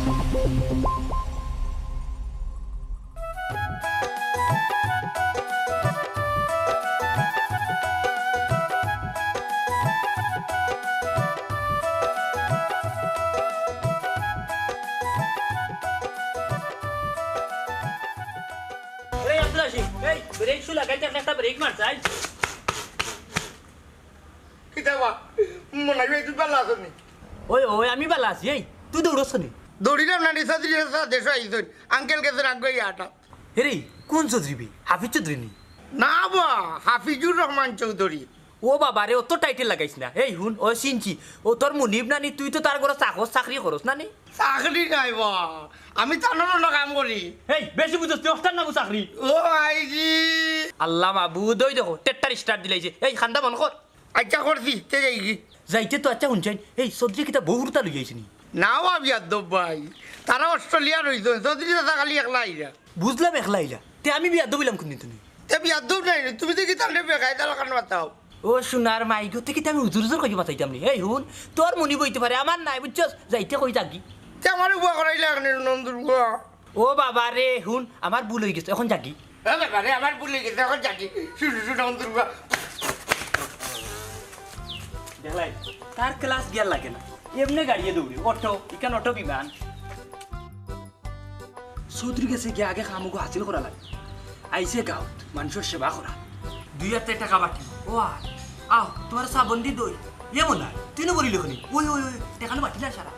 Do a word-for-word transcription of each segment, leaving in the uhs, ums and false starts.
এই আব্দুল আসিফ, এই brake shoe লাগাইতে একটা, একটা ব্রেক মার চাই। কিতা বা? মনে হয় তুই ভালা আছস নি? ওই, ওই, আমি ভালা আছি। এই, তুই দৌড়স নি? দৌড়িলাম না রে, চৌধুরী চাচা দেশো আইছইন। আঙ্কেল গেছইন আগুয়াইয়া আটা। এরে, কোন চৌধুরী বে? হাফিজ চৌধুরী নি? না বা, হাফিজুর রহমান চৌধুরী। ও বাবা রে, অত টাইটেল লাগাইস না। এই হুন, ও চিনছি, ও তোর মুনিব নানি, তুই তো তার ঘরো চাকর চাকরি করস না নি? চাকরি নায় বা, আমি তানর অনো কাম করি। এই, বেশি বুঝস তুই, অস্টার নামু চাকরি। ও আইজি। আল্লাহ মাবুদ, ওই দেখো, টেট্টার স্টার্ট দিলাইছে। এই, কান্দা বন্ধ কর। আচ্ছা করছি, তে যাইগি। যাইতে তো আচ্ছা হুনছইন, এই চৌধুরী কিতা বউ হুরুতা লইয়া আইছে নি? না বা বিয়াদ্দব ভাই, তারা অস্ট্রেলিয়া রইছইন, চৌধুরী চাচা খালি একলা আইরা। বুঝলাম একলা আইলা। তে আমি বিয়াদ্দব অইলাম কুনদিন তুমি? তে বিয়াদ্দব নায় রে, তুমি তো কিতা বেকায়দা লাখান মাতাও। ও সোনার মাই গো, তে কিতা আমি হুজুর হুজুর করি মাতাইতাম নি? এই হুন, তোর মুনিব অইতে পারে, আমার নায়, বুঝছস? যাইতে কই যাগি। তে আমারে উবা করাইলা অখন নন্দুর উবা। ও বাবা রে, হুন, আমার ভুল অই গেছে, অখন যাগি। এ বাবা রে, আমার ভুল অই গেছে, অখন যাগি। শুন, শুন, নন্দুর উবা। দেখলাই, তার ক্লাস গিয়ার লাগে না, এমনে গাড়িয়ে দৌড়ে, অটো, ইখান অটো বিমান। চৌধুরী গেছে গিয়া আগে কামগু হাসিল করা লাগে। আইছে গাঁওত মানষর সেবা করা। দুই হাতে টেকা বাকি। ও আ, আও, তুমার সাবন্দি দই। ইয়ে মনে হয়, তুই না বলিলি খনি। ওই, ওই, ওই, টেকা লো বাকি না সারা।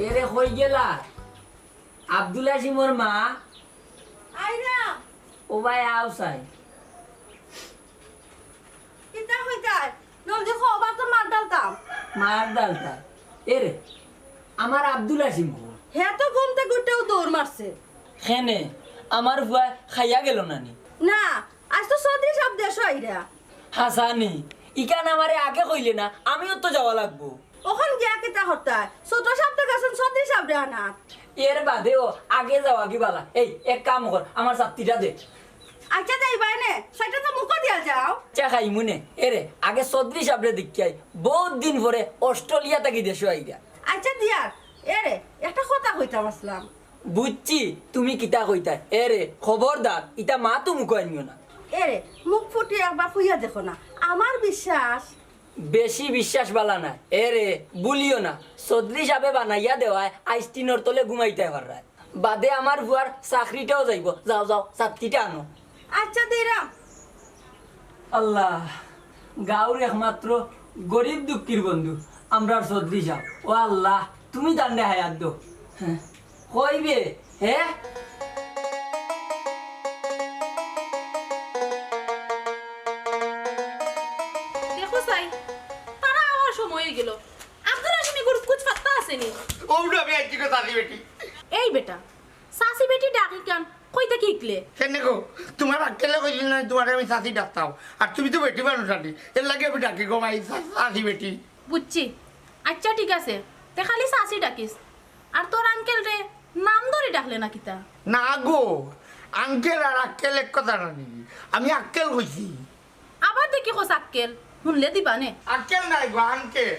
এরে কই গেলা? আব্দুল হাসিমর মা? আইরা। ও ভাই, আও চাই। কিতা কইতায়? জলদি কও, বা তো মার ডালতাম। মার ডালতাম? এরে, আমার আব্দুল হাসিম কো? হে তো ঘুম থাকি উঠেউ দৌড় মারছে। কেনে, আমার ফুয়ায় খাইয়া গেল না নি? না, আইজ তো চৌধুরী সাব দেশো আইরা। হাছা নি, ইখান আমারে আগে কইলে না, আমিও তো যাওয়া লাগবো। অখন গিয়া কিতা করতায়? ছোট সাব তো গেছইন চৌধুরী সাবরে আনাত। এর বাদেও আগে যাওয়াগি বালা। এই, এক কাম কর, আমার ছাত্তিটা দে। আচ্ছা, যাইবায় নে, ছাত্তিটা তো মুখো দিয়া যাও। চা খাইমু নে। এরে, আগে চৌধুরী সাবরে দেখিয়াই, বউত দিন পরে অস্ট্রেলিয়া থাকি দেশো আইরা। আচ্ছা দিয়ার, এরে, একটা কথা কইতাম আছলাম। বুঝছি, তুমি কিতা কইতায়। এরে, খবরদার, ইতা মাতো মুখো আনিও না। এরে, মুখ ফুটি একবার কইয়া দেখো না, আমার বিশ্বাস। বেশি বিশ্বাস বালা নায়। এরে, বুলিও না। চৌধুরী সাবে বানাইয়া দেওয়ায় আইজ টিনর তলে ঘুমাইতায় পাররায়। বাদে আমার ফুয়ার চাকরিটাও যাইবো। যাও, যাও, ছাত্তিটা আনো। আচ্ছা, দিরাম। আল্লাহ, গাঁওর একমাত্র গরিব দুঃখীর বন্ধু, আমরার চৌধুরী সাব। ও আল্লাহ, তুমি তানরে হায়াত দেও। হ্যাঁ। কইবে, হে? দেখো চাই, তারা আওয়ার সময় অই গেল। আব্দুল হাসিম ইগুর কুছ পাত্তা আছে নি? অউ না, আমি আইছি গো, চাচি বেটি। এই বেটা, চাচি বেটি ডাকি কেন? কই থাকি হিকলে? কেনে গো? তুমার আক্কেলে কইছিল না, তুমারে আমি চাচি ডাকতাম। আর তুমি তো বেটি মানুষ আনি, এরলাগি আমি ডাকি গো, ভাই, চা-, চাচি বেটি। বুঝছি। আচ্ছা, ঠিক আছে, তে খালি চাচি ডাকিস। আর তোর আঙ্কেলরে নাম ধরি ডাকলে না কিতা? না গো, আঙ্কেল আর আক্কেল এক কথা না নি? আমি আক্কেল কইছি। আবার দেখি কস আক্কেল, হুনলে দিবা নে। আক্কেল নায় গো, আঙ্কেল।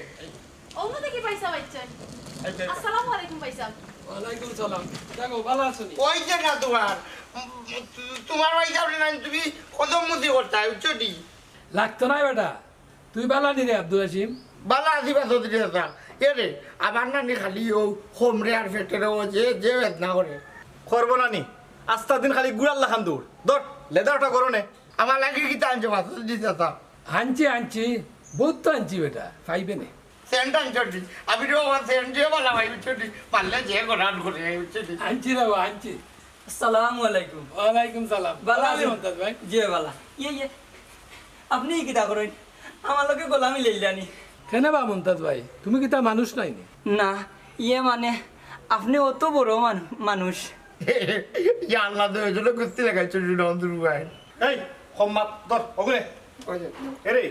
অউ দেখি ভাইসাব আইছইন। আচ্ছা। আসসালামু আলাইকুম ভাইসাব। ওয়ালাইকুম সালাম। দেখো, ভালা আছো নি? অউ যে না তুমার, উম, তু-, তুমার ভাইসাবরে না তুমি কদমমুচি করতায়, বুঝছো নি? লাগতো নায় বেটা। তুই বালা নি রে আব্দুল হাসিম? বালা আছি বা চৌধুরী চাচা। এরে, আমার নানি খালি অউ কোমরে আর পেটরে অউ যে, যে বেদনা করে। করবো না নি? আস্তা দিন খালি গুড়ার লাখান দৌড়। ধর, লেদারটা গরো নে। আমার লাগি কিতা আনছো বা চৌধুরী চাচা? আনছি, আনছি। বউত তো আনছি বেটা। পাইবে নে। সেন্ট আনছো নি? আমি তো আমার সেন্ট দিয়া বালা ভাই, বুঝছো নি? পারলে যে গরান করে, বুঝছো নি? আনছি রে বা, আনছি। আসসালামু আলাইকুম। ওয়ালাইকুম সালাম। বালা আছেন? মন্তাজ ভাই। জি, বালা। ইয়ে, ইয়ে, আপনি কিতা করেন? আমার লগে গলা মিলাইলা নি? কেনে বা মন্তাজ ভাই, তুমি কিতা মানুষ নায় নি? না, ইয়ে মানে, আপনি অত বড় মানু-, মানুষ। ইয়া আল্লাহ, দুইজনে কুস্তি লাগাইছো, শুনো, অন্ধুর ভাই। এই, কম মাত, ধর, ওগুলে। ওই যে। এরে,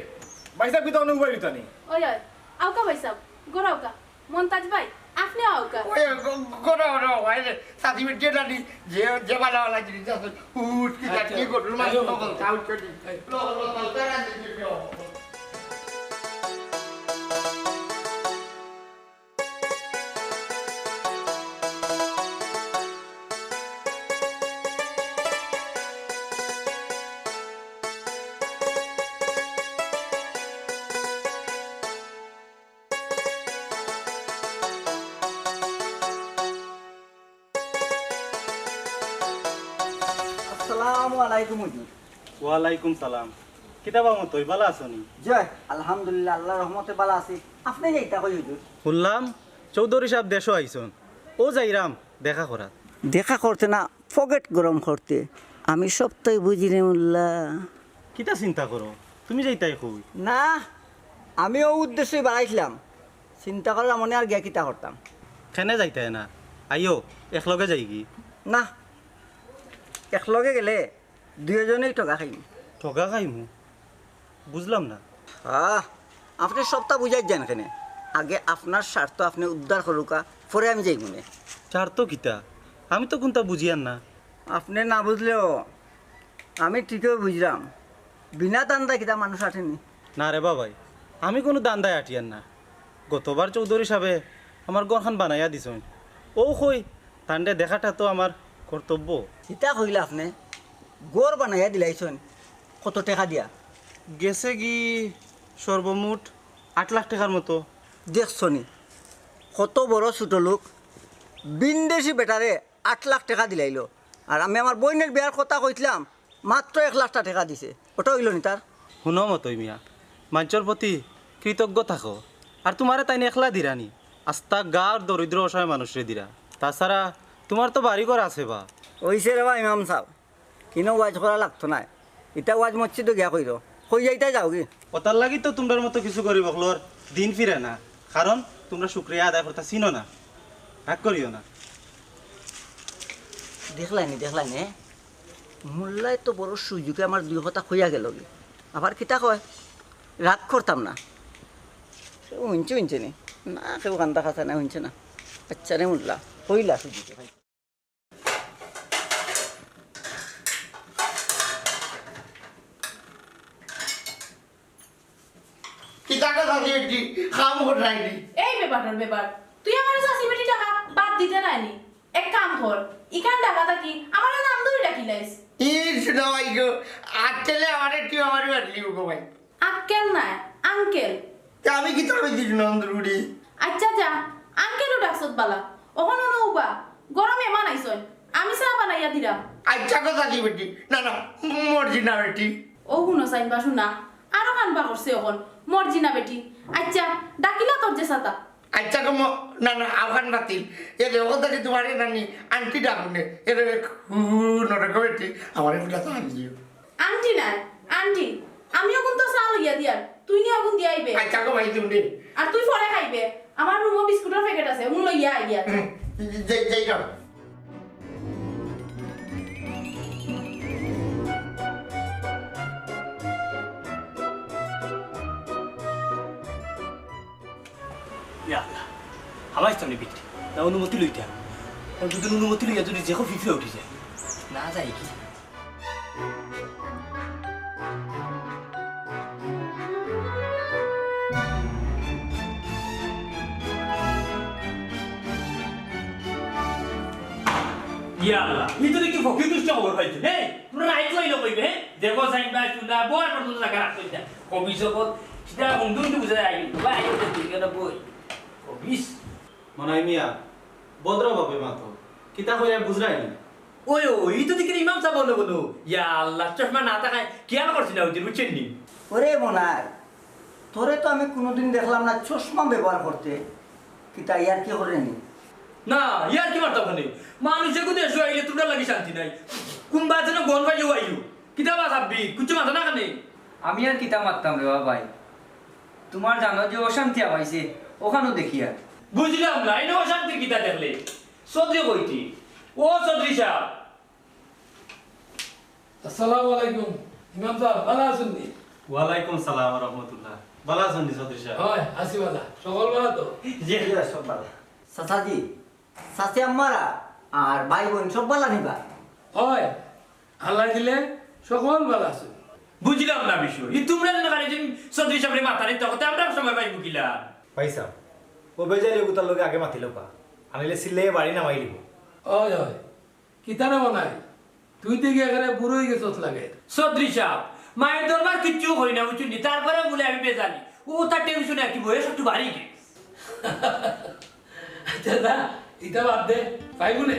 ভাইসাব কিতা অনুভব হইতা নি? ওই, ওই, আউকা ভাইসাব, গড় আউকা। মন্তাজ ভাই, আপনিও আউকা। ওই, গ-, গ-, গড়, গড়, ওই রে, চাচি বেটি নানি, যে, যে বালা বালা জিনিস আছে, উঠ, কি আচ্ছা। চাটনি, গরুর মাংস, আচ্ছা। নকল, চাউল চটি। এই। ল, ল, ল, তারা দিবি, ল। ওয়ালাইকুম হুজুর। ওয়ালাইকুম সালাম। কিতা বা মতই, ভালা আছো নি? জি, আলহামদুলিল্লাহ, আল্লাহর রহমতে ভালা আছি। আপনে যাইতা কই হুজুর? হুনলাম চৌধুরী সাব দেশো আইছইন, অউ যাইরাম দেখা করাত। দেখা করতে না, পকেট গরম করতে। আমি সবতাউ বুঝি রে মোল্লা। কিতা চিন্তা করো তুমি, যাইতায় কই? না, আমি অউ উদ্দেশ্যেউ বারাইছলাম। চিন্তা করার মনে আর গিয়া কিতা করতাম? কেনে যাইতায় না? আইও, একলগে যাইগি। না, একলগে গেলে দুইওজনেউ ঠগা খাইমু। ঠগা খাইমু? বুঝলাম না। আহ, আপনে সবতা বুঝাইর যান কেনে? আগে আপনার স্বার্থ আপনে উদ্ধার করুক্কা, পরে আমি যাইমুনে। স্বার্থ কিতা? আমি তো কুন্তা বুঝিয়ার না। আপনে না বুঝলেও আমি ঠিকউ বুঝরাম। বিনা ধান্দায় কিতা মানুষ আটেনি? না রে বা ভাই, আমি কুনু ধান্দায় আটিয়ার না। গতবার চৌধুরী সাবে আমার ঘরখান বানাইয়া দিছইন, অউ কই তানরে দেখাটা তো আমার কর্তব্য। কিতা কইলা আপনে? ঘর বানাইয়া দিলাইছইন? কত টেকা দিয়া? গেছেগি সর্বমোট আট লাখ টেকার মতো। দেখছো নি, কত বড় ছোট লোক, বিন্দেশি বেটারে আট লাখ টেকা দিলাইলো। আর আমি আমার বইনের বিয়ার কথা কইছলাম, মাত্র এক লাখটা টেকা দিছে, ওটা অইলো নি তার? হুনো মতই মিয়া, মানষর প্রতি কৃতজ্ঞ থাকো। আর তুমারে তাইন একলা দিরা নি, আস্তা গাঁওর দরিদ্র অসহায় মানুষরে দিরা। তাছাড়া তুমার তো বাড়ি ঘর আছে বা। অইছে রে বা ইমাম সাব, কিনো ওয়াজ করা লাগতো নায়, ইতা ওয়াজ মসজিদো গিয়া কইরো, কই যাইতায় যাওগি। অতার লাগি তো তুমরার মতো কিছু গরিব অকলর দিন ফিরে না, কারণ তুমরা শুকরিয়া আদায় করতা চিনো না। রাগ করিও না। দেখলায়নি, দেখলায়নি, মোল্লায় তো বড় সুযোগে আমার দুই কথা কইয়া গেলোগি। আবার কিতা কয়? রাগ করতাম না। কেউ হুনছে, হুনছে নি? না, কেউ কান্দা কাছা না, হুনছে না। আচ্ছা রে মোল্লা, কইলা সুযোগে। কিতা কথা কি একটি কাম করাইনি? এই বেবাটর বেবাট, তুই আমার চাচি বেটি ডাকা বাদ দিতে নায়নি। এক কাম কর, ইখান ডাকা থাকি আমার নাম ধরি ডাকিলাইস। ই শুনো ভাই গো, আক্কেলে আমারে টিউ আমারে মারলি গো ভাই। আক্কেল নায়, আঙ্কেল। তে আমি কিতা কইছি নন্দুর বুড়ি? আচ্ছা যা, আঙ্কেলও ডাকছত বালা। অখন অনো উবা, গরম এমান আইছইন, আমি চা বানাইয়া দিরাম। আচ্ছা কথা কি বেটি? না না, মর্জি না বেটি। ও হুনো চাইন বা শুনা, আরো কানবা করছে অখন, মর্জি না বেটি। আচ্ছা, ডাকিলা তোর যে সাতা। আচ্ছা গো ম-, না না, আওখান বাতিল। এ রে, ওখান থাকি তুমারে নানি আন্টি ডাকুনে। এ রে, হু, হু, নরক বেটি, আমারে ফুটা চা দিও। আন্টি নায়, আন্টি। আমি অগুন তো চা লইয়া দিয়ার, তুই নি অগুন দিয়া আইবে। আচ্ছা গো ভাই, তুমি। আর তুই পরে খাইবে। আমার রুমো বিস্কুটর প্যাকেট আছে, অগুন লইয়া আইবে। হুম, যাই, যাই গো। ইয়া আল্লাহ, হামাইছ তো নি ভিতরে। না অনুমতি লইতা। না যদি অনুমতি লইয়া যদি যে কেউ ফিফড়া উঠি যায়। না যাই কি? ইয়া আল্লাহ, ই তো দেখি ফকির দুষ্ট খবর পাইছে। এই, তোমরা রাইত লইলে কইবে, হ্যাঁ? দেখো, সাইন ভাই, শুনলা, বউর পর্যন্ত জাগা রাখতো না। কবি সকল, সেটা বন্ধু কিন্তু বুঝা যায়, কিন্তু ভাই, আইও তো তুই কেন বই? কবিস? মনাই মিয়া, ভদ্রভাবে মাতো। কিতা কইয়া বুঝরায়নি? ওই, ওই, ই তো দেখি ইমাম সাব বলো, বলো। ইয়া আল্লাহ, চশমা না থাকায় খেয়াল করছি না, ওই দিন, বুঝছেন নি? ওরে মনাই, তোরে তো আমি কোনোদিন দেখলাম না চশমা ব্যবহার করতে। কিতা ইয়ার কি করে নি? না, ইয়ার কি মারতাম ওখানে? মানুষ এগু দেশো আইলে তোমরা লাগি শান্তি নাই। কোনবা যেন গন পাইও আইও। কিতা বা সাব্বির, কিচ্ছু মাথা না কানে? আমি আর কিতা মারতাম রে বা ভাই? তুমার জানো যে অশান্তি আমাইছে, অখানও দেখিয়ার। বুঝলাম না, ইনো অশান্তির কিতা দেখলে? চৌধুরী কইতি। ও চৌধুরী সাব। আসসালামু আলাইকুম। ইমাম সাব, ভালা আছইন নি? ওয়ালাইকুম সালাম ওয়া রাহমাতুল্লাহ। ভালা আছইন নি চৌধুরী সাব? অয়, আছি ভালা। সকল ভালা তো? জি, জি, সব ভালা। চাচাজি, চাচি আম্মারা আর ভাই বইন সব ভালা নি বা? অয়, আল্লাহ দিলে সকল ভালা আছে। বুঝলাম না বিষয়। ই তুমরা যেন খালি দিন চৌধুরী সাবরে মাতানি, তখন আমরা সময় পাইমু কিলা? ভাই সাব, ও বেজাইলে গুতার লগে আগে মাতিলাউক্কা। আনিলে চিল্লাইয়া বাড়ি নামাইলিবো। অয়, অয়। কিতা রে মনাই? তুই তো গিয়া একেবারে বুড়া অইগেছস লাগে। চৌধুরী সাব, মায়ের দরবার কিচ্ছু করি না, বুঝছইন নি? তারপরে বুলে আমি বেজালি। ও তার টেনশনে আর কি বয়স একটু বাড়ি গেছে। আচ্ছা, যা, ইটা বাদ দে, পাইবো নে।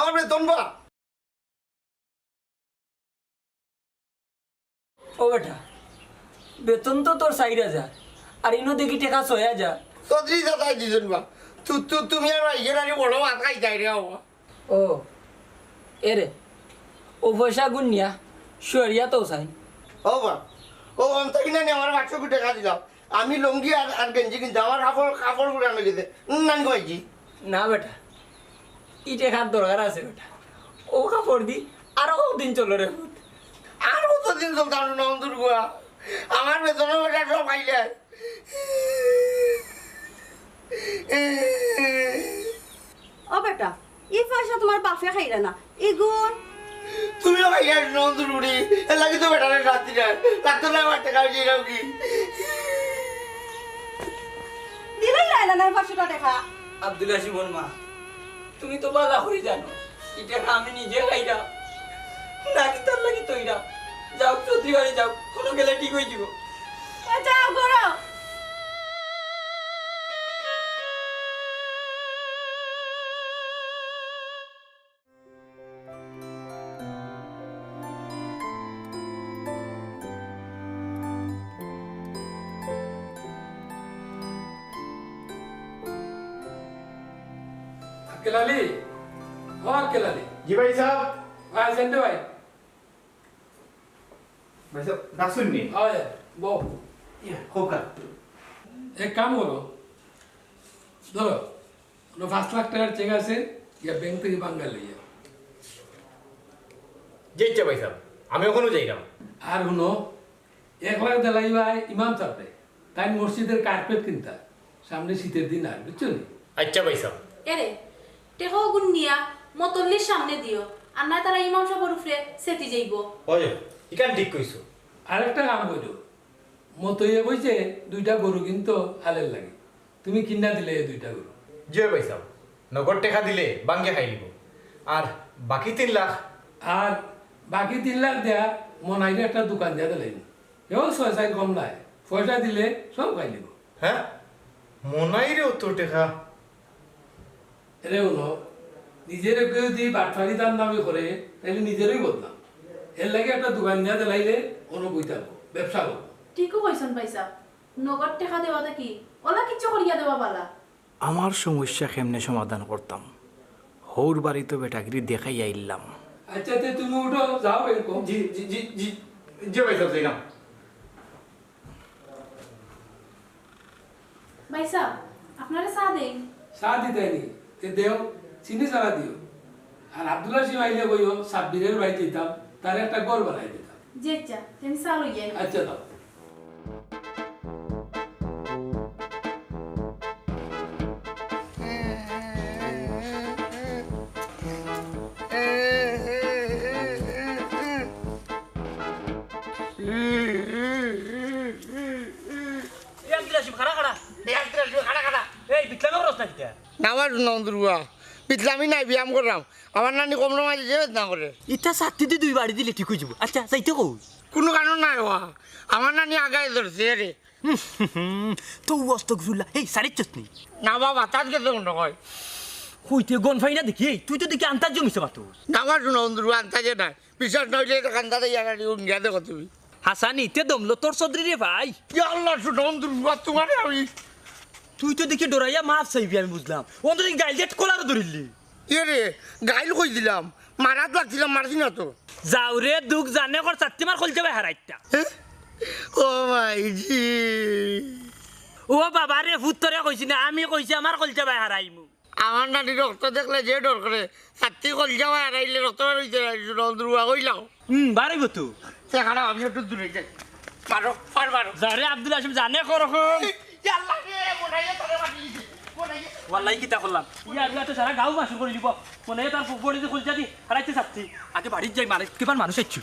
আমার বেতন বা। ও বেটা, বেতন তো তোর চাইর হাজার, আর ইনো দেখি টেকা ছয় হাজার। চৌধুরী দাদায় দিছইন বা। তু-, তু-, তুমি আর ভাইয়ের আরে বড় ভাত খাইতায় রে বাবা। ও, এরে, ও পয়সা গুন নিয়া, শুয়ারিয়া তো চাই। ও বা, ও অন্তর কিনা নিয়ে আমার পাঁচশো কোটি টাকা দিলাম। আমি লুঙ্গি আর, আর গেঞ্জি কিনতে আমার কাপড়, কাপড় পুরান অই গেছে। উম, নানি কইছি। না বেটা, ই টেকার দরকার আছে বেটা। ও কাপড় দি আরো কতদিন চলো রে পুত? আর কতদিন চলতাম না অন্তর গুয়া? আমার বেতনর বেটা সব খাইলে। ও বেটা, ই পয়সা তুমার বাপে খাইরা না, ইগুন। তুমিও খাইয়া নন্দুর বুড়ি, এর লাগি তো বেটারে শান্তি নাই। লাগতো না আমার টেকা, অইছে এরাও কি? দিলাই নাই না, নাই পাঁচশো টেকা। আব্দুল হাসিমর মা, তুমি তো বালা করি জানো, ই টেকা আমি নিজে খাইরাম, না কিতার লাগি থইরাম। যাও, চৌধুরী বাড়ি যাও, কোনো গেলে ঠিক অই যিবো। এ, যাও, ঘরো। আক্কেল আলী, ও আক্কেল আলী। জি ভাই সাহেব। ভাই, আছেন রে ভাই? ভাই সাহেব, ডাকছইন নি? হয়, বউ। ইয়া, খোকা। এক কাম করো, ধরো, অনো পাঁচ লাখ টেকার চেক আছে, ইয়া ব্যাংক থাকি ভাঙ্গা লইয়া। জি আচ্ছা ভাই সাহেব, আমি অখনউ যাইরাম। আর হুনো, এক লাখ দিলাইবায় ইমাম সাবরে, তাইন মসজিদর কার্পেট কিনতা, সামনে শীতর দিন আর, বুঝছো নি? আচ্ছা ভাই সাহেব। এরে, টেকা অগুন নিয়া মতল্লির সামনে দিও, আর না তারা ইমাম সাবর উপরে সেতি যাইবো। অয়, ইখান ঠিক কইছো। আরেকটা কাম কইরো, মতইয়ে কইছে দুইটা গরু কিনতো হালের লাগি, তুমি কিনা দিলে এই দুইটা গরু। জি অয় ভাই সাহেব, নগদ টেকা দিলে ভাঙ্গি খাইলিবো। আর বাকি তিন লাখ? আর বাকি তিন লাখ দিয়া মনাইরে একটা দোকান দিয়া দিলাইমু। এও ছয় চাইর কম নায়, পয়সা দিলে সব খাইলিবো। হ্যাঁ, মনাইরে অত টেকা? এরে হুনো, নিজরে কেউ যদি বাটপারি তার নামে করে, তাইলে নিজরউ বদনাম। এর লাগি একটা দোকান দিয়া দিলাইলে অনো বই থাকবো, ব্যবসা করবো। ঠিকউ কইছইন ভাই সাহেব, নগদ টেকা দেওয়া থাকি অলা কিচ্ছু করিয়া দেওয়া বালা। আমার সমস্যা কেমনে সমাধান করতাম? হউর বাড়ি তো বেটাগিরি দেখাইয়া আইলাম। আচ্ছা, তে তুমি উঠো, যাও এরকম। জি, জি, জি, জি, জি ভাই সাহেব, যাইরাম। ভাই সাহেব, আপনারে চা দেই। চা দিতায় নি? তে দেও, চিনি ছাড়া দিও। আর আব্দুল হাসিম আইলে কইও, সাব্বিরের বাড়িত যাইতাম, তারে একটা ঘর বানাই দিতাম। জি আচ্ছা, তে আমি চা লই আই। আচ্ছা, দাও। এ আব্দুল হাসিম, খাড়া, খাড়া। এ আব্দুল হাসিম, খাড়া, খাড়া। এই, বিটলামি করস না কিতা? না, আমার নন্দুরুয়া, বিটলামি নাই, ব্যায়াম কররাম। আমার নানি কম নমাজে যে বেদনা করে। ইতা ছাত্তি দি দুই বাড়ি দিলে ঠিক অই যিবো। আচ্ছা, যাইতে কও। কুনু কারণ নাই ওয়া। আমার নানি আগায় ধরছে রে। হুম, হুম, হুম। তো অস্ত গুজুল্লা। এই, সারির চটনি। না বাবা, তাত গেছে মনে হয়। কইতে গন ফাই না দেখি। এই, তুই তো দেখি আন্তাজ জমিছে মাতো। না, আমার নন্দুরুয়া আন্তাজে নাই। বিশ্বাস না অইলে এটা কান্দা দেই আর উঙ্গিয়া দেখো তুমি। হাসানি, তে দমলো তোর চৌধুরী রে ভাই। ইয়া আল্লাহ, শুনো, অন্ধুর বাবা, তোমারে আমি। তুই তো দেখি ডরাইয়া মাফ চাইবি, আমি বুঝলাম। অন্ধ দেখি গাইল দিয়ে কলারও ধরিলি। এ রে, গাইল কই দিলাম? মারাত লাগছিলাম, মারছি না তো। যাও রে, দুখ জানে কর চাত্তি মার কলজা বায় হারাইতা। হ্যাঁ? ও মাইজি। ও বাবা রে, ফুত তোরে কইছি না, আমি কইছি আমার কলজা বায় হারাইমু। আমার নানি রক্ত দেখলে যে ডর করে, ছাত্তি কলজা বায় হারাইলে রক্ত বার অইতে নাই, শুনো, অন্ধুর বাবা কইলাম। হুম, বার অইবো তো। তে খারাপ, আমি একটু দূরে যাই। মারো, মার, মারো। যা রে আব্দুল হাসিম, জানে করো কই। এই, ইয়াল্লা রে, মনাইয়ে তারে মারি দিছে। ওয়াল্লাহি কিতা করলাম? ইয়া, ইয়া তো সারা গাঁও মাসুর করি দিব। মনে হয় তার বড়ি যে খুলছা দি হারাইতে চাচ্ছি। আগে বাড়িত যাই, মানে, কিমান মানুষ আইছে।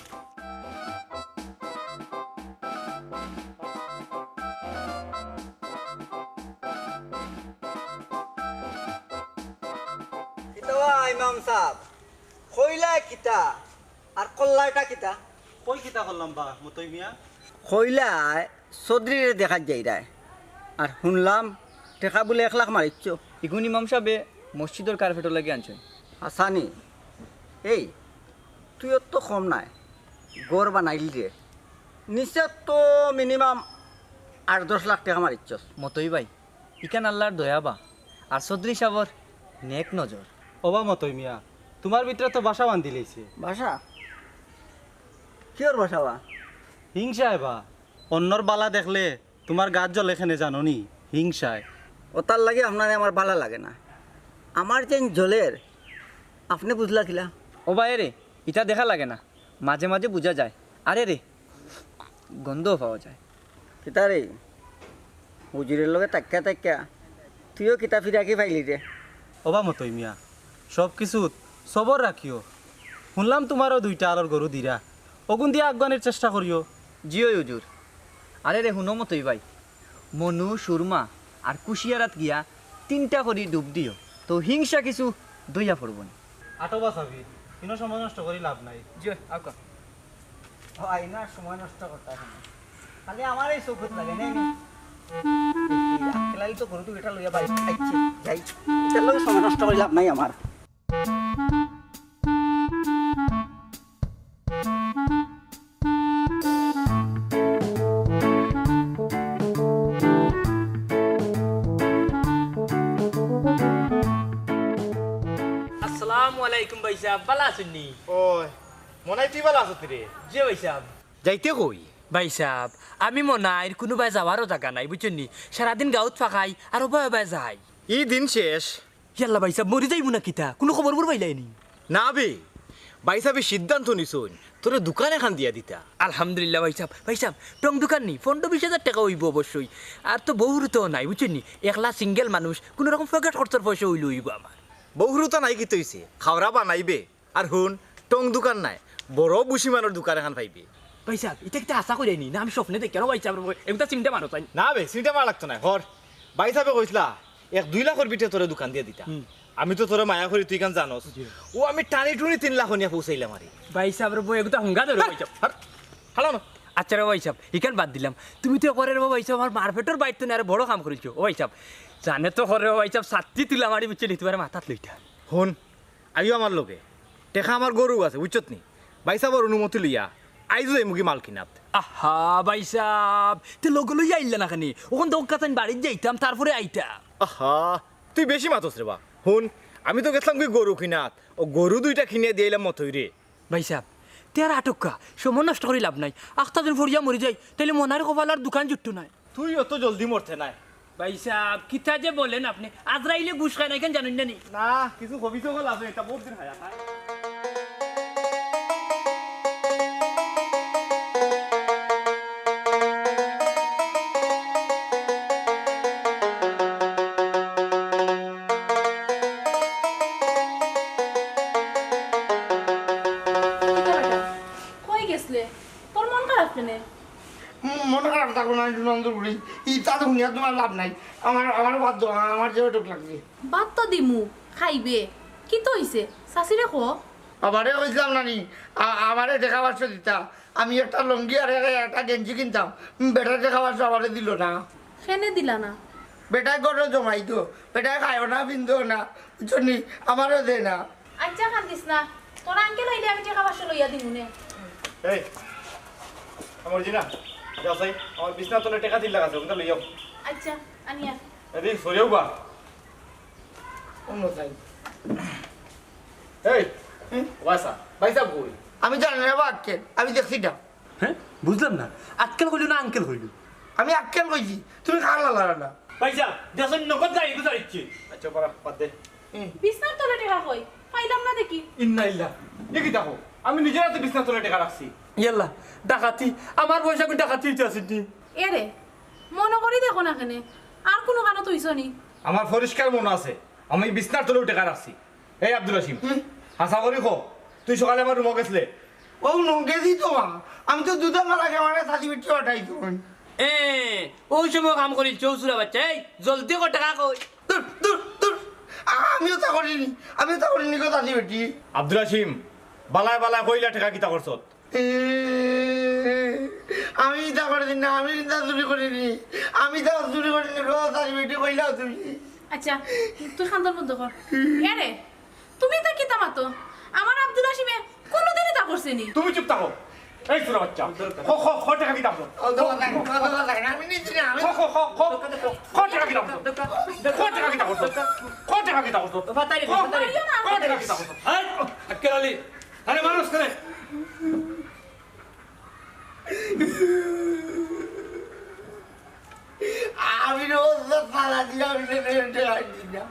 কিতা বা ইমাম সাব, কইলা কিতা? আর কল্লাটা কিতা? কই কিতা করলাম বা, মতই মিয়া? কইলায় চৌধুরীরে দেখাত যাইরায়। আর হুনলাম টেকা বুলে এক লাখ মারিচ্ছ। ইগুন ইমাম সাবে মসজিদর কার্পেটর লাগি আনছইন। হাছানি, এই, তুই অত কম নায়, ঘর বানাইলি রে। নিচে তো মিনিমাম আট দশ লাখ টেকা মারিচ্ছস। মতই ভাই, ইখান আল্লার দয়া বা, আর চৌধুরী সাবর নেক নজর। ওবা মতই মিয়া, তুমার ভিতরে তো বাসা বান্ধিলাইছে। বাসা? কিয়র বাসা বা? হিংসায় বা। অন্যর বালা দেখলে তুমার গাত জ্বলে কেনে জানো নি? হিংসায়। অতার লাগি আপনারে আমার বালা লাগে না। আমার যেন জ্বলের, আপনে বুঝলা কিলা? ওবা এরে, ইতা দেখা লাগে না, মাঝে মাঝে বুঝা যায়। আরে রে, গন্ধও পাওয়া যায়। কিতা রে, হুজুরের লগে থাকিয়া থাকিয়া তুইও কিতা ফিরাকি পাইলি রে? ওবা মতই মিয়া, সব কিছুত সবর রাখিও। হুনলাম তুমারও দুইটা আলর গরু দিরা, অগুন দিয়া আগুয়ানির চেষ্টা করিও। জি অয় হুজুর। আরে রে, হুনো মতই ভাই, মনু, সুরমা আর কুশিয়ারাত গিয়া তিনটা করি ডুব দিও, তো হিংসা কিছু দইয়া পড়বো না। আটো বা সাবির, ইনো সময় নষ্ট করি লাভ নাই। জি অয়, আউক্কা। ও, আইনা সময় নষ্ট করতা কেনে? খালি আমার এই চকুত লাগে, নাই নি? আক্কেল আলী তো গরু দুইটা লইয়া বাড়ি আইছে, যাই। ইতার লগে সময় নষ্ট করি লাভ নাই আমার। আসসালামু আলাইকুম ভাইসাব, বালা আছইন নি? ওই, মনে অয় তুই বালা আছত রে? জি ভাইসাব। যাইতে কই? ভাইসাব, আমি মনাইর কুনুবায় যাওয়ারও জাগা নাই, বুঝছইন নি? সারাদিন গাউত ফাকাই আর ওবায় ওবায় যাই। ই দিন শেষ। ইয়াল্লা ভাইসাব, মরি যাইমু না কিতা? কুনু খবর-বর পাইলায় নি? না বে, ভাইসাবে সিদ্ধান্ত নিছইন, তোরে দোকান এখান দিয়া দিতা। আলহামদুলিল্লাহ ভাইসাব। ভাইসাব, টং দোকান নি, পনরো বিশ হাজার টেকা অইবো অবশ্যই। আর তো বউরুত নাই, বুঝছইন নি? একলা single মানুষ, কুনুরকম পকেট খরচর পয়সা অইলে অইবো আমার। বউরুত নাই কিতা অইছে? খাওরা বানাইবে। আর হুন, টং দোকান নায়, বড় বুসিমানর দোকান এখান পাইবে। ভাইসাব, ইতা কিতা হাছা কইরায় নি? না আমি স্বপ্নে দেখিয়ার? ও ভাইসাব রে, এগুতা চিন্তা মারো চাই। না বে, চিন্তা মারা লাগতো নায়। হর, ভাইসাবে কইছলা, এক দুই লাখর ভিতরে তোরে দোকান দিয়া দিতা। হুম। আমি তো তোরে মায়া করি, তুই ইখান জানোস। জি। ও আমি টানি টুনি তিন লাখ অনিয়া পৌঁছাইলাম আরি। ভাইসাব রে, এগুতা হুঙ্গা ধরো ভাইসাব। হর, হালা না। আচ্ছা রে ভাইসাব, ইখান বাদ দিলাম। তুমি তো একবারে রে ভাইসাব, আমার মারপেটর বাইর তো না, আরো বড় কাম করিলছো। ও ভাইসাব, জানে তো করে ও ভাইসাব, ছাত্তি তুলা মারি বুঝছইন নি, তুমার মাথাত লইতা। হুন, আইও আমার লগে। টেকা আমার গরু আছে, বুঝছত নি? ভাইসাবর অনুমতি লইয়া আইজও যাইমুগি মাল কিনাত। আহা, ভাইসাব, তে লগে লইয়া আইলা না কেনে? অখন দোক্কা চাইন বাড়িত যাইতাম, তারপরে আইতা। আহা, তুই বেশি মাতস রে বা। হুন, আমি তো গেছলামগি গরু কিনাত, ও গরু দুইটা কিনিয়া দিয়া আইলাম মতইরে। ভাইসাব, তে আর আটক্কা, সময় নষ্ট করি লাভ নাই। আখতা দিন ফড়িয়া মরি যাই, তাইলে মনাইর কপালো আর দোকান জুটতো নায়। তুই অত জলদি মরতে নায়। ভাইসাব, কিতা যে বলেন আপনে, আজরাইলে ঘুষ খায় না, ইখান জানইন না নি? না, কিছু হবিজ অকল আছে, ইতা বউত দিন খায়া খায়। কিতা বেটা? কই গেছলে? তোর মন খারাপ কেনে? ম-, মন খারাপ থাকবো না, একটু নন্দর করি। ইতা তো হুনিয়া তুমার লাভ নাই। আমার, আমার বাদ দেও, আমার যে অটুক লাগবে। বাদ তো দিমু, খাইবে। কিতা অইছে? চাচিরে কও। বাবারে কইছলাম না নি, আ-, আমারে টেকা পাঁচশো দিতা। আমি একটা লুঙ্গি আর এ-, একটা গেঞ্জি কিনতাম। উম, বেটায় টেকা পাঁচশো আমারে দিলো না। কেনে দিলা না? বেটায় ঘরো জমাইতো। বেটায় খায়ও না, পিন্দো না। বুঝছো নি? আমারেও দেয় না। আচ্ছা, কান্দিস না। তোর আঙ্কেল আইলে আমি টেকা পাঁচশো লইয়া দিমু নে। এই, আমার জি না, যাও চাই, আমার বিছনার তলে টেকা তিন লাখ আছে, ওগুলা লইয়াও। আচ্ছা, আনিয়া। এদি, সরিয়াও বা। অন্য চাই। এই, হুম? ওয়াসা, ভাইসাব কই? আমি জানি না বা আক্কেল, আমি দেখছি না। হ্যাঁ? বুঝলাম না, আক্কেল কইলো না আঙ্কেল কইলো? আমি আক্কেল কইছি, তুমি কান লালারা না। ভাইসাব, দেশর নগদ গাড়ি গুজারিচ্ছে। আচ্ছা, বাড়া, বাদ দে। হুম। বিছনার তলে টেকা কই? পাইলাম না দেখি। ইন্না ইল্লা। এ কিতা কও? আমি নিজর আতে বিছনার তলে টেকা রাখছি। ইয়াল্লা, ডাকাতি। আমার পয়সা কই ডাকাতি অইতে আছে নি? এরে, মনো করি দেখো না কেনে? আর কুনু কানো থইছো নি? আমার পরিষ্কার মনো আছে, আমি বিছনার তলেউ টেকা রাখছি। এই আব্দুল হাসিম, হাছা করি ক, তুই সকালে আমার রুমো গেছলে? ও নু, গেছি তো মা। আমি তো দুদিন আগে আমার চাচি বেটি পাঠাইছি। এ, অউ সময় কাম করিলছ, চুরা বাইচ্চা। এই, জলদি ক, টেকা কই? দূর, দূর, দূর। আ-, আমিও তা করিনি, আমিও তা করিনি গো চাচি বেটি। আব্দুল হাসিম, বালায় বালায় কইলা টেকা কিতা করছত? এ, আমি ইতা করিনি, আমি ইতা চুরি করিনি, আমি ইতা চুরি করিনি গো চাচি বেটি, কইলাও তুমি। আচ্ছা, তুই কান্দন বন্ধ কর। এরে, তুমি ইতা কিতা মাতো? আমার আব্দুল হাসিমে কুনুদিন ইতা করছে নি। তুমি চুপ থাকো। এই চুরা বাইচ্চা। ক, ক, ক টেকা কিতা করছত? ও, দোয়া লাগে, দোয়া লাগে, আমি নিচ্ছি না, আমি ক, ক, ক, ক, ক টেকা কিতা করছত? ক টেকা কিতা করছত? ক টেকা কিতা করছত? ক, মারিও না। ক টেকা কিতা করছত? এই, আক্কেল আলী, আরে মানুষ করে। আমি রোজ রাত সারা দিন আমি রেন্টে খাই দিন না।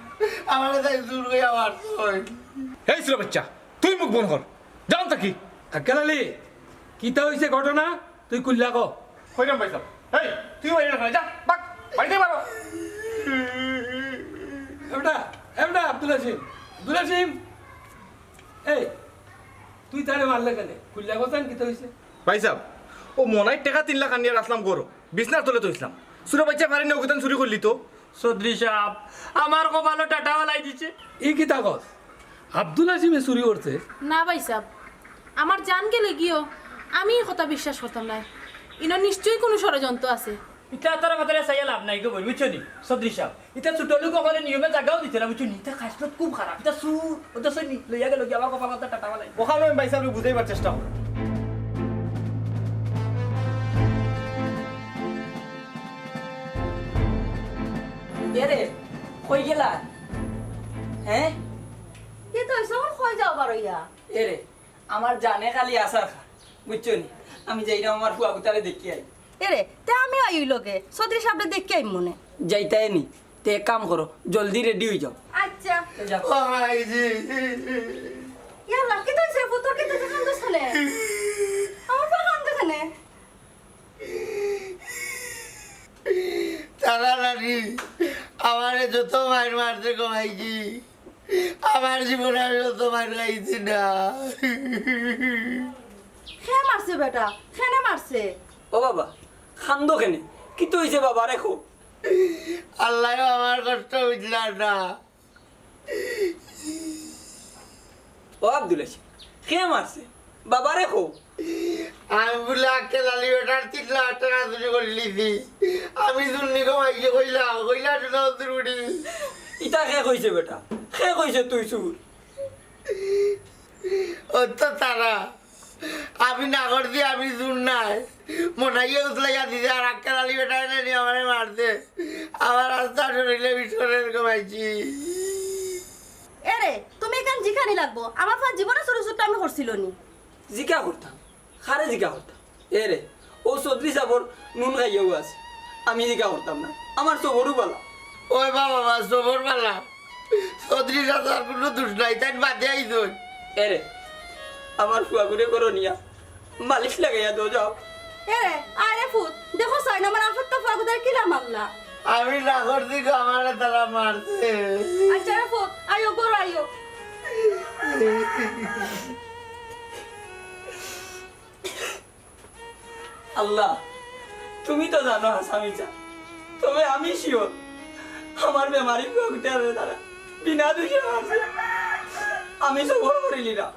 আমার তাই দূর হয়ে আমার হয়। এই চুরা বাইচ্চা, তুই মুখ বন্ধ কর। জান তো কি? আক্কেল আলী, কিতা হইছে ঘটনা? তুই খুললা ক। কইরাম ভাই সাহেব। এই, তুই বাইরে না, যা, বাক, বাইরে বারো। এবড়া, এবড়া, আব্দুল হাসিম, আব্দুল হাসিম। এই, তুই তারে মারলে কেনে? খুললা ক ছাইন, কিতা হইছে? ভাই সাহেব, ও মনাইর টেকা তিন লাখ আনিয়া রাখলাম ঘরো, বিছনার তলে থইছলাম। চুরা বাইচ্চা পারি না, অগুতান চুরি করলি তো। চৌধুরী সাহেব, আমার কপালো টাটা ফালাই দিছে। ই কিতা কস? আব্দুল হাসিমে চুরি করছে? না ভাই সাহেব, আমার জান গেলে গিও আমি ই কথা বিশ্বাস করতাম নায়। ইনো নিশ্চয়ই কুনু ষড়যন্ত্র আছে। ইতা তারা মাতারে চাইয়া লাভ নাই গো বইন, বুঝছো নি? চৌধুরী সাহেব, ইতা ছোট লোক অকলে নিয়মে জাগাও দিতে না, বুঝছো নি? ইতা খাসলত খুব খারাপ, ইতা চুর, ও তো সৈনি লইয়া গেল গিয়া আমার কপালো টাটা ফালাই। ওখানে আমি ভাই সাহেবরে বুঝাইবার চেষ্টা করি। এরে, কই গেলা? হ্যাঁ? কি তো হইছে? ওর কই যাও বারইয়া? এরে, আমার জানে খালি আছার খায়, বুঝছো নি? আমি যাইরাম আমার ফুয়াগুতারে দেখি আই। এরে, তে আমিও আইউ লগে, চৌধুরী সাহেবরে দেখি আইমু নে। যাইতায় নি? তে এক কাম করো, জলদি রেডি হই যাও। আচ্ছা। যাও। ও ভাইজি। ইয়াল্লা, কিতা হইছে? ফুয়া, তোর কিতা হইছে? কান্দছ কেনে? আমার ফুয়া কান্দে কেনে? তারা নানি আমারে যত মাইর মারছে গো ভাইজি, আমার জীবনে আমি অত মাইর খাইছি না। কে মারছে বেটা? কেনে মারছে? ও বাবা, কান্দো কেনে? কিতা হইছে বাবা, রে কও। আল্লায়ও আমার কষ্ট বুঝলা না। ও আব্দুল হাসিম, কে মারছে? বাবারে কও। আমি বুলে আক্কেল আলী বেটার তিন লাখ টেকা চুরি করিলিছি। আমি চুন্নি কমাইছি কইলা, কইলা শুনো চুরুড়ি। ইতা কে কইছে বেটা? কে কইছে তুই চুর? ও তো তারা। আমি না করছি, আমি চুর নায়। মনাইয়ে উতলাইয়া দিছে, আর আক্কেল আলী বেটায় নানি আমারে মারছে। আমার আস্তা শরীরে বিষরের কমাইছি। এরে, তুমি ইখান জিকানি লাগবো। আমার ফুয়া জীবনে চুরি চুরটা আমি করছিল নি। জিকা করতাম, কারে জিকা করতাম? এরে, ও চৌধুরী সাবর নুন খাইয়াও আছে, আমি জিকা করতাম না। আমার সবরও বালা। ওই বাবা, আমার সবর বালা। চৌধুরী চাচার কুনু দুষ নাই, তাইন বাদে আইছইন। এরে, আমার ফুয়াগুরে করো নিয়া মালিশ লাগাইয়া দো যাও। এরে, আরে ফুত, দেখো চাইন আমার আফাত তো ফুয়াগুতার কিলা মারলা। আমি না করছি গো, আমারে তারা মারছে। আচ্ছা রে ফুত, আইও, ঘরো আইও। আল্লাহ, তুমি তো জানো হাছা মিছা, তবে আমি sure আমার বেমারি ফুয়াগুতারে তারা বিনা দুষে মারছে। আমি সবর করিলিরাম।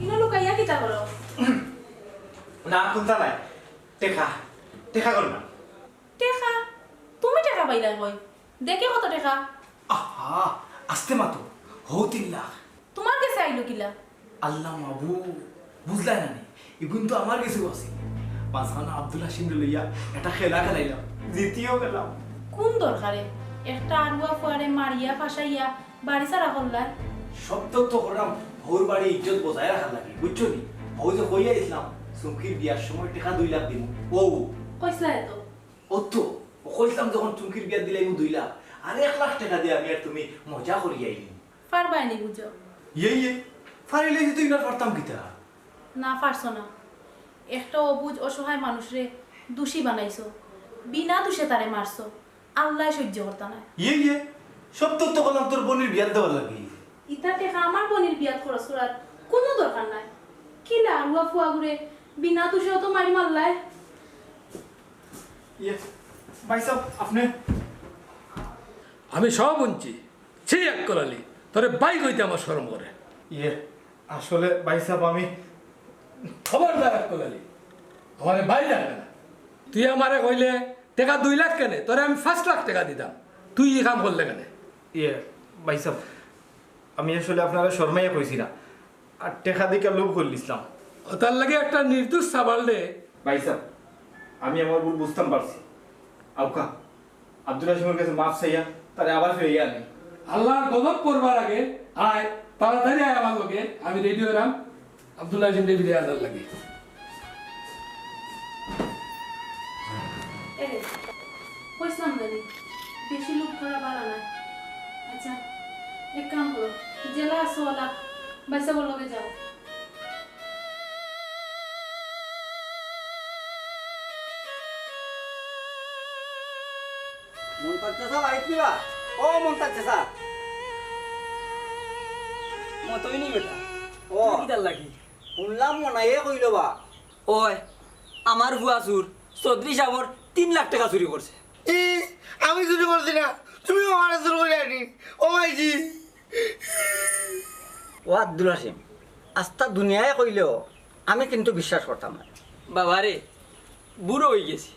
ইনো লুকাইয়া কিতা করো? না, কুন্তা নাই। টেকা, টেকা কর না। টেকা? তুমি টেকা পাইলায় কই? দেখি কত টেকা? আহা, আস্তে মাতো। হউ তিন লাখ। তুমার গেছে আইলো কিলা? আল্লাহ মাবুদ, বুঝলায় না নি? ইগুন তো আমার গেছেও আছিল। পাঁচখানা আব্দুল হাসিমরে লইয়া একটা খেলা খেলাইলাম, জিতিও গেলাম। কুন দরকারে একটা আড়ুয়া ফুয়ারে মারিয়া ফাঁসাইয়া বাড়ি ছাড়া করলায়? সব তো তো করলাম, হউর বাড়ি ইজ্জত বজায় রাখার লাগি, বুঝছো নি? হউ যে কইয়া আইছলাম, চুমকির বিয়ার সময় টেকা দুই লাখ দিমু। ও। কইছলায় তো। ও তো। কইছলাম যখন চুমকির বিয়াত দিলাইমু দুই লাখ, আর এক লাখ টেকা দিয়া আমি আর তুমি মজা করি আইমু। পারবায় নি বুঝো? ইয়ে, ইয়ে, পারিলে তো ইনার পারতাম কিতা? না, পারছো না। একটা অবুঝ অসহায় মানুষরে দোষী বানাইছো, বিনা দোষে তারে মারছো, আল্লায় সহ্য করতা নায়। ইয়ে, ইয়ে, সব তো, তো করলাম তোর বইনর বিয়াত দেওয়ার লাগি। ইতা টেকা আমার বইনর বিয়াত খরচ করার কুনু দরকার নাই। কিলা আরুয়া ফুয়াগুরে বিনা দোষে অত মারি মারলায়? ইয়ে, ভাইসাব, আপনে? আমি সব হুনছি। ছি আক্কল আলী, তোরে ভাই কইতে আমার শরম করে। ইয়ে, আসলে ভাইসাব আমি খবরদার আক্কল আলী, আমারে ভাই ডাকবে না। তুই আমারে কইলে টেকা দুই লাখ কেনে, তোরে আমি পাঁচ লাখ টেকা দিতাম, তুই ই কাম করলে কেনে? ইয়ে, ভাইসাব, আমি আসলে আপনারে শরমাইয়া কইছি না, আর টেকা দেখিয়া লোভ করিলিছলাম। অতার লাগি একটা নির্দোষ সাবালরে। ভাইসাব, আমি আমার ভুল বুঝতাম পারছি। আউক্কা, আব্দুল হাসিমর কাছে মাফ চাইয়া তারে আবার ফিরাইয়া আনি। আল্লার গজব পড়বার আগে আয়, তাড়াতাড়ি আয় আমার লগে, আমি রেডি অইরাম আব্দুল হাসিমরে ফিরাইয়া আনার লাগি। এরে, কইছলাম না নি, বেশি লোভ করা ভালা নায়। আচ্ছা, এক কাম করো, যেলা আছো অলা ভাইসাবর লগে যাও। মন্তাজ চাচা বাড়িত নি বা? ও মন্তাজ চাচা। মতই নি বেটা। ও। তুই কিতার লাগি? হুনলাম মনাইয়ে কইলো বা। ওই, আমার ফুয়া চুর, চৌধুরী সাবর তিন লাখ টেকা চুরি করছে। ই, আমি চুরি করছি না, তুমি আমারে চুর করি আনি। ও মাইজি। ও আব্দুল হাসিম, আস্তা দুনিয়ায় কইলেও আমি কিন্তু বিশ্বাস করতাম না। বাবারে, বুড়া অইগেছি,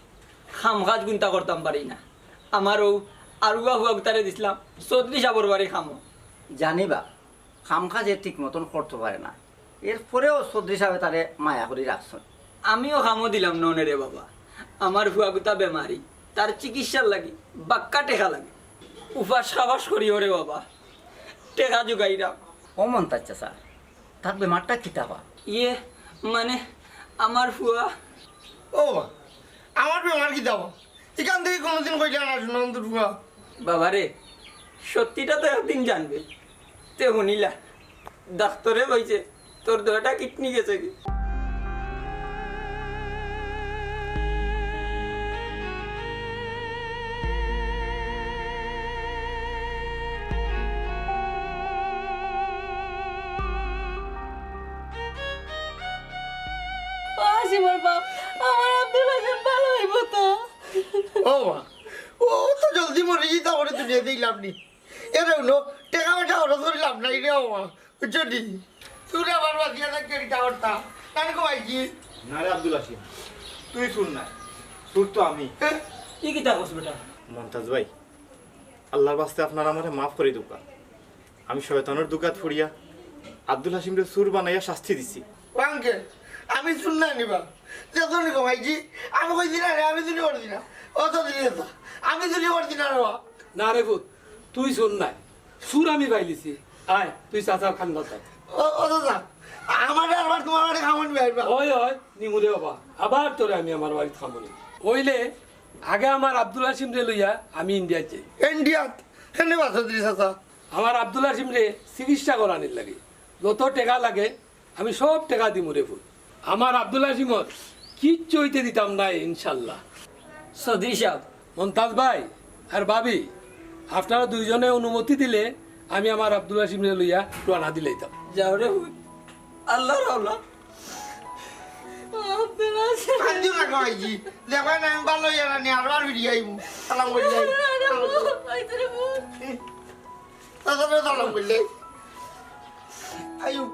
কাম কাজ কুন্তা করতাম পারি না। আমার অউ আরুয়া ফুয়াগুতারে দিছলাম চৌধুরী সাবর বাড়ি কামো। জানি বা, কাম কাজ এ ঠিক মতন করতো পারে না, এরপরেও চৌধুরী সাবে তারে মায়া করি রাখছইন। আমিও কামো দিলাম না অনে রে বাবা, আমার ফুয়াগুতা বেমারি, তার চিকিৎসার লাগি বাক্কা টেকা লাগে। উপাস খাবাস করিও রে বাবা, টেকা জুগাইরাম। ও মন্তাজ চাচা, তার বেমারটা কিতা বা? ইয়ে, মানে, আমার ফুয়া। ও বা, আমার বেমার কিতা বা? ইখান থাকি কুনুদিন কইলা না, সোনান্দুর ফুয়া। বাবারে, সত্যিটা তো একদিন জানবে। তে হুনিলা, ডাক্তরে কইছে, তোর দুইটা কিডনি গেছেগি। ও হাসিমর বাপ, আমার আব্দুল হাসিম ভালা অইবো তো? ও মা, ও তো জলদি মরি যিতা, ওরে দুনিয়াত দিলাম নি। এরে হুনো, টেকা পয়সা খরচ করি লাভ নাই রে ও মা, বুঝছো নি? চুরে আবার বাঁচিয়া থাকতে কিতা করতা? তাহলে কমাইছি। না রে আব্দুল হাসিম, তুই চুর নায়, চুর তো আমি। হ্যাঁ? ই কিতা কস বেটা? মন্তাজ ভাই, আল্লার ওয়াস্তে আপনারা আমারে মাফ করি দেউক্কা। আমি শয়তানর ধুকাত পড়িয়া আব্দুল হাসিমরে চুর বানাইয়া শাস্তি দিছি। ও আঙ্কেল, আমি চুর নায় নি বা। দেখছো নি কমাইছি? আমি কইছি না রে, আমি চুরি করছি না। ও তো দিদি, আমি চুরি করছি না রে বা। না রে পুত, তুই চুর নায়, চুর আমি পাইলিছি। আয়, তুই চাচার কান্দাত আয়। ও, ও চাচা, আমারে আবার তুমার বাড়ি কামো নিবা আইবা? অয়, অয়, নিমু রে বাবা, আবার তোরে আমি আমার বাড়িত কামো নিমু। অইলে আগে আমার আব্দুল হাসিমরে লইয়া আমি ইন্ডিয়াত যাই। ইন্ডিয়াত? কেনে বা চৌধুরী চাচা? আমার আব্দুল হাসিমরে চিকিৎসা করানির লাগি যত টেকা লাগে আমি সব টেকা দিমু রে পুত। আমার আব্দুল হাসিমর কিচ্ছু অইতে দিতাম নায় ইনশাল্লাহ। চৌধুরী সাব। মন্তাজ ভাই আর ভাবি, আপনারা দুইজনে অনুমতি দিলে আমি আমার আব্দুল হাসিমরে লইয়া রওয়ানা দিলাইতাম। যাও রে পুত, আল্লার হাওলা। আব্দুল হাসিম। কান্দিও না গো আইজি। দেখো না, আমি ভালা অইয়া না নি, আরবার ফিরি আইমু। সালাম করি যাই। আরে বাবা, আইতো রে পুত। তাড়াতাড়ি সালাম করি যাই। আইও।